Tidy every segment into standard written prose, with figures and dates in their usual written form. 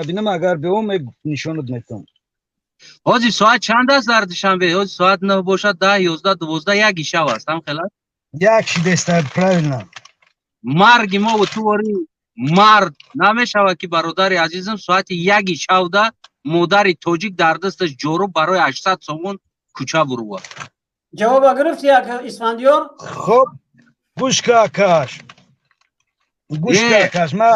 Бинам, агар биём, нишонат метам. Ҳозир соат чанд аст дар Душанбе? Ҳозир соат 9 бошад, 10, 11, 12, яки шав аст, ҳам хела? Як шидеста, правильно. Марги мо ту вори мард намешавад ки, бародари азизам, соати яги шавда модари тоҷик дар дасташ ҷоруб барои 800 сомон кӯча бурувад. Ҷавоба гирифти, як Исфандиёр? Хоб, гӯш ка, акаш, гӯш ка, акаш, ма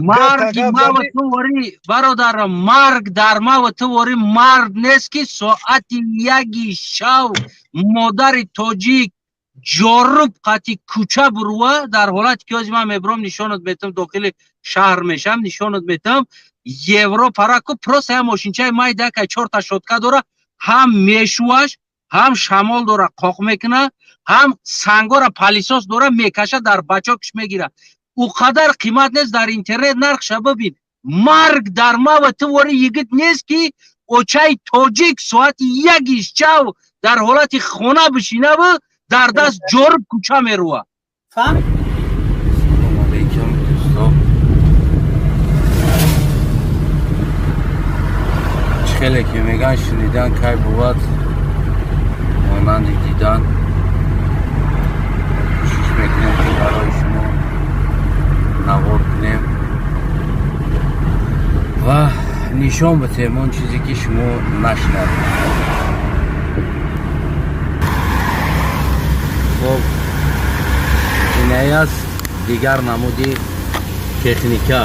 марги мава ту вори, бародарам, марг дар мава ту вори мард нест ки соати яги шав модари тоҷик ҷоруб қати кӯча бурува, дар ҳолате ки ҳозир ман мебурам, нишонат метам, дохили шаҳр мешам, нишонат метам. Европара ку просто як мошинчаи майда ка чорта щётка дора, ҳам мешуваш, ҳам шамол дора, қоқ мекуна, ҳам сангора пылесос дора, мекаша, дар бачокш мегира. Ӯ қадар қимат нест, дар интернет нархша бибин. Марг дар мава ту вори йигит нест ки очаи тоҷик соати яги шав дар ҳолати хона бишинаву дар даст ҷоруб кӯча мерува. Салом алейкум, дӯсто. Чӣ хеле ки мегӯянд, шунидан кай бувад монанди дидан. Кӯшиш мекунем, ки барои шумо навор кунем ва нишон битем он чизе ки шумо нашунавед. Хоб, инае аст дигар намуди техника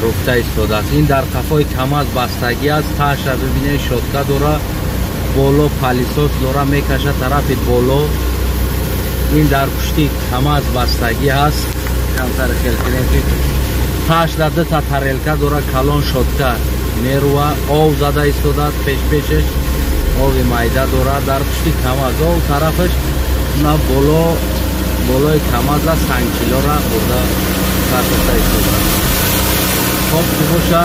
руфта истодааст. Ин дар қафои КамАЗ бастагӣ аст. Таша бибинед, щётка дора, боло пылесос дора, мекаша тарафи боло. Ин дар пушти КамАЗ бастагӣ ҳаст. Камтар хел кунем, ки ташда дута тарелка дора, калон, щётка мерува, ов зада истодааст. Пешпешаш ови майда дора дар пушти КамАЗ, ов тарафаш на боло, болои КамАЗа сангчилора бурда партофта истодааст. Хоб, ки боша,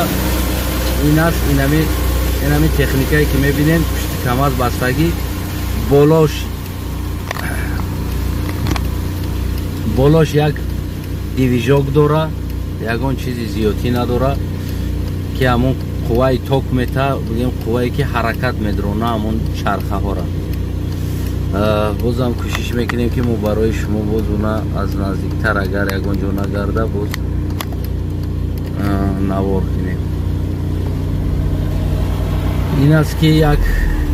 ин аст инами техникае ки мебинем, пушти КамАЗ бастагӣ, болош як движок дора, ягон чизи зиёдтӣ надора, ки ҳамон қувваи ток мета, бигем, қуввае ки ҳаракат медрона ҳамон чархаҳора. Бозам кӯшиш мекунем, ки мо барои шумо боз уна аз наздиктар, агар ягон ҷо нагарда, боз навор кунем. Ин аст ки як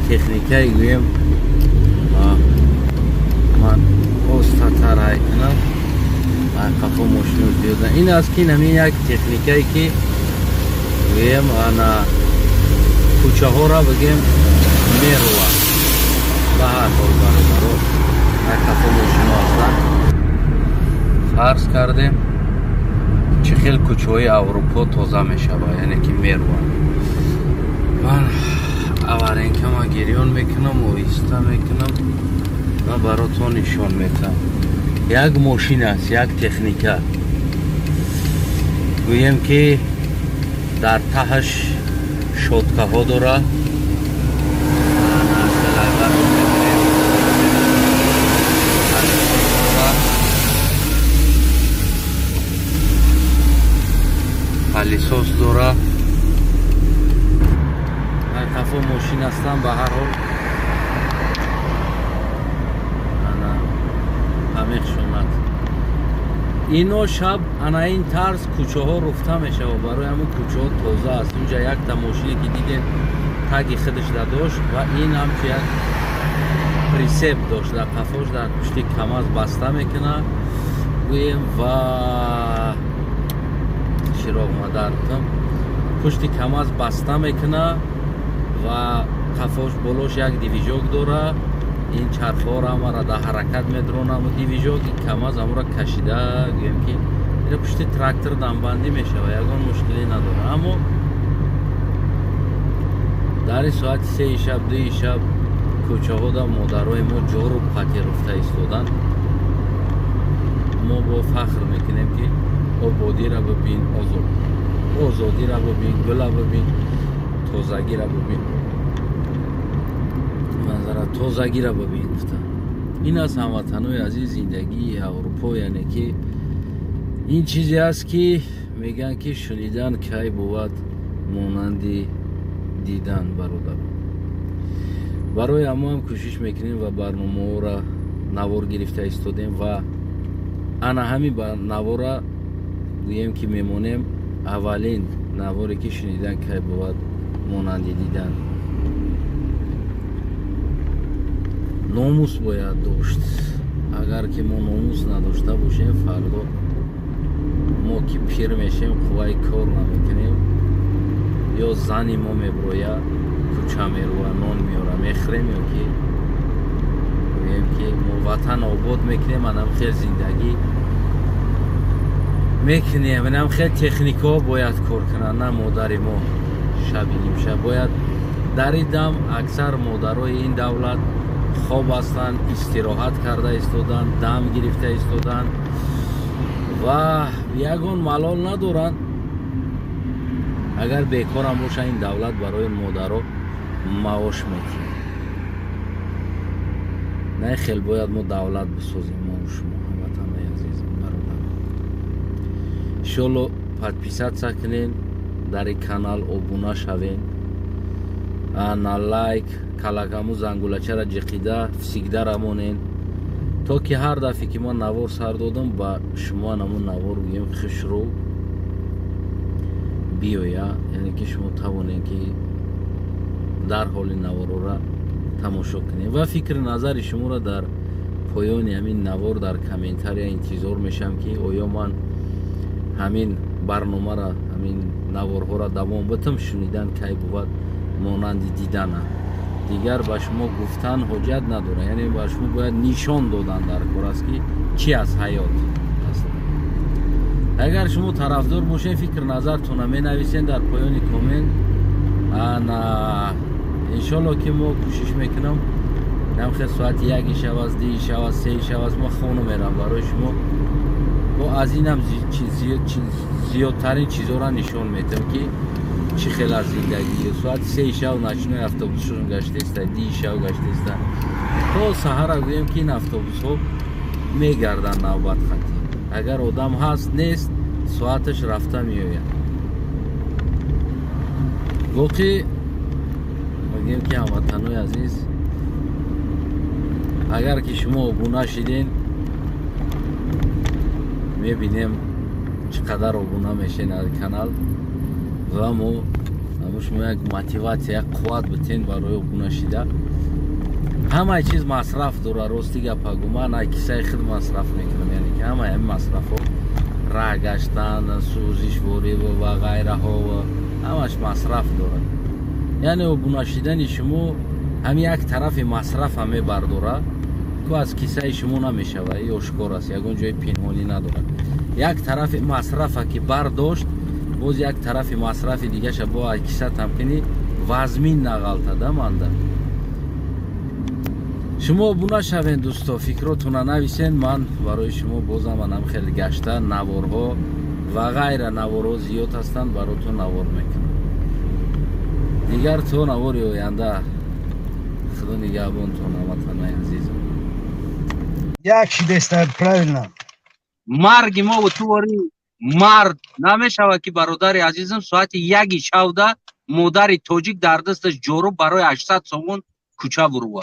техникае гӯем, ман остатар ҳай кунам, қафо мошино зиёда. Ин аст ки ҳамин як техникае ки гӯем, ана кӯчаҳоро бигем, мерува. Ба ҳар ҳол, бародаро, як қафо мошино ҳастанд. Фарз кардем, чӣ хел кӯчаҳои Аврупо тоза мешавад, яъне ки меруванд. Ман аваренкама гирён мекунам, оҳиста мекунам ва баротон нишон метам. Як мошин аст, як техника гӯем, ки дар таҳаш щёткаҳо дора. Пылесос дора, дар қафо мошин ҳастанд. Ба ҳар ҳол, ана ҳамехшонад ино. Шаб ана ин тарз кӯчаҳо руфта мешавад, барои ҳамин кӯчаҳо тоза аст. Унҷа якта мошине ки дидем, таги худаш дошт ва ин ҳамчу як прицеп дошт дар қафош, дар пушти КамАЗ баста мекунад, гӯем, ва чироғ мадаркам, пушти КамАЗ баста мекунад ва қафош, болош як движок дора. Ин чархҳоро ҳамаро дар ҳаракат медронам движок, ин КамАЗ ҳамуро кашида, гӯем ки ина пушти трактор дамбандӣ мешавад, ягон мушкиле надорад. Аммо дари соати 3-и шаб, 2-и шаб кӯчаҳода модарои мо ҷоруб қатӣ руфта истоданд. Мо бо фахр мекунем, ки ободира бибин, озодира бибин, гула бибин, тозагира бибин, манзара тозагира бибин, гуфта. Ин аст, ҳамватанои азиз, зиндагии Аврупо, яъне ки ин чизе аст, ки Мегӯянд, ки шунидан кай бувад монанди дидан, бародарон. Барои ҳамоам кӯшиш мекунем ва барномаҳоро навор гирифта истодем ва ана ҳамин навора гӯем, ки мемонем аввалин наворе, ки шунидан кай бувад монанди дидан. Номус бояд дошт. Агар ки мо номус надошта бошем, фардо мо ки пир мешем, қувваи кор намекунем, ё зани мо меброя, кӯча мерува, нон меёра, мехӯрем, ё ки гӯем, ки мо ватан обод мекунем, анам хел зиндагӣ мекунем, анам хел техникаҳо бояд кор кунанд, на модари мо шаби нимшаб бояд. Дар ин дам аксар модарои ин давлат хоб ҳастанд, истироҳат карда истоданд, дам гирифта истоданд ва ягон малол надоранд. Агар бекорам боша, ин давлат барои модаро маош метиҳад. На хел бояд мо давлат бисозем, мо шумо, ҳамватанои азизам, бародар. Иншолло, подписаться кунен дар ин канал, обуна шавен, ана лайк, калакаму зангулачара ҷиқида всегда рамонен, то ки ҳар дафъе ки ман навор сар додам, ба шумо анамун навор гӯем хушрӯ биёя, яъне ки шумо тавонед, ки дар ҳоли наворора тамошо кунед. Ва фикри назари шуморо дар поёни ҳамин навор дар комментария интизор мешавам, ки оё ман ҳамин барномаро, ҳамин наворҳоро давом битам, шунидан кай бувад монанди дидана. Дигар ба шумо гуфтан ҳоҷат надорад, яъне ба шумо бояд нишон додан дар кор аст, ки чӣ аст ҳаёт. Агар шумо тарафдор бошед, фикр назартона менависен дар поёни коммент. Ана иншолло, ки мо кӯшиш мекунам, намхел соати яки шав аст, дии шав аст, сеи шав аст, мо хона мерам, барои шумо бо аз инам зиёдтарин чизҳоро нишон метиҳам, ки чӣ хел аз зиндагӣ. Соати сеи шав ночной автобусшон гаштеста, дии шав гаштеста, то саҳара гӯем, ки ин автобусҳо мегарданд навбат хатӣ. Агар одам ҳаст, нест, соаташ рафта меояд. Воқеъ мегӯем, ки ҳамватанои азиз, агар ки шумо обуна шиден, мебинем чӣ қадар обуна мешен аз канал ва мо амо шумо як мотиватсия, як қувват битен барои обуна шида. Ҳамаи чиз масраф дора, рости гапа гу, ман ай кисаи худ масраф мекунам, яъне ки ҳамаи ҳамин масрафҳо, раҳ гаштан, сӯзишворӣ ва ғайраҳо, ҳамаш масраф дорад. Яъне обуна шидани шумо ҳамин як тарафи масрафа мебардора, ку аз кисаи шумо намешава, и ошкор аст, ягон ҷои пинҳонӣ надорад. Як тарафи масрафа ки бардошт, боз як тарафи масрафи дигаша бо аз кисатам кунӣ, вазмин нағалтада манда. Шумо обуна шавен, дӯсто, фикротона нависен, ман барои шумо бозам анам хеле гашта наворҳо ва ғайра, наворҳо зиёд ҳастанд, баротон навор мекунам. Дигар то навори оянда, худо нигаҳбонтон, ҳамватанои азизам. Як шидеста, правильно. Марги мову ту вори мард намешавад, ки бародари азизам, соати яги шавда модари тоҷик дар дасташ ҷоруб барои 800 сомон кӯча бурува.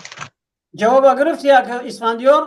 Ҷавоба гирифти, як Исфандиёр?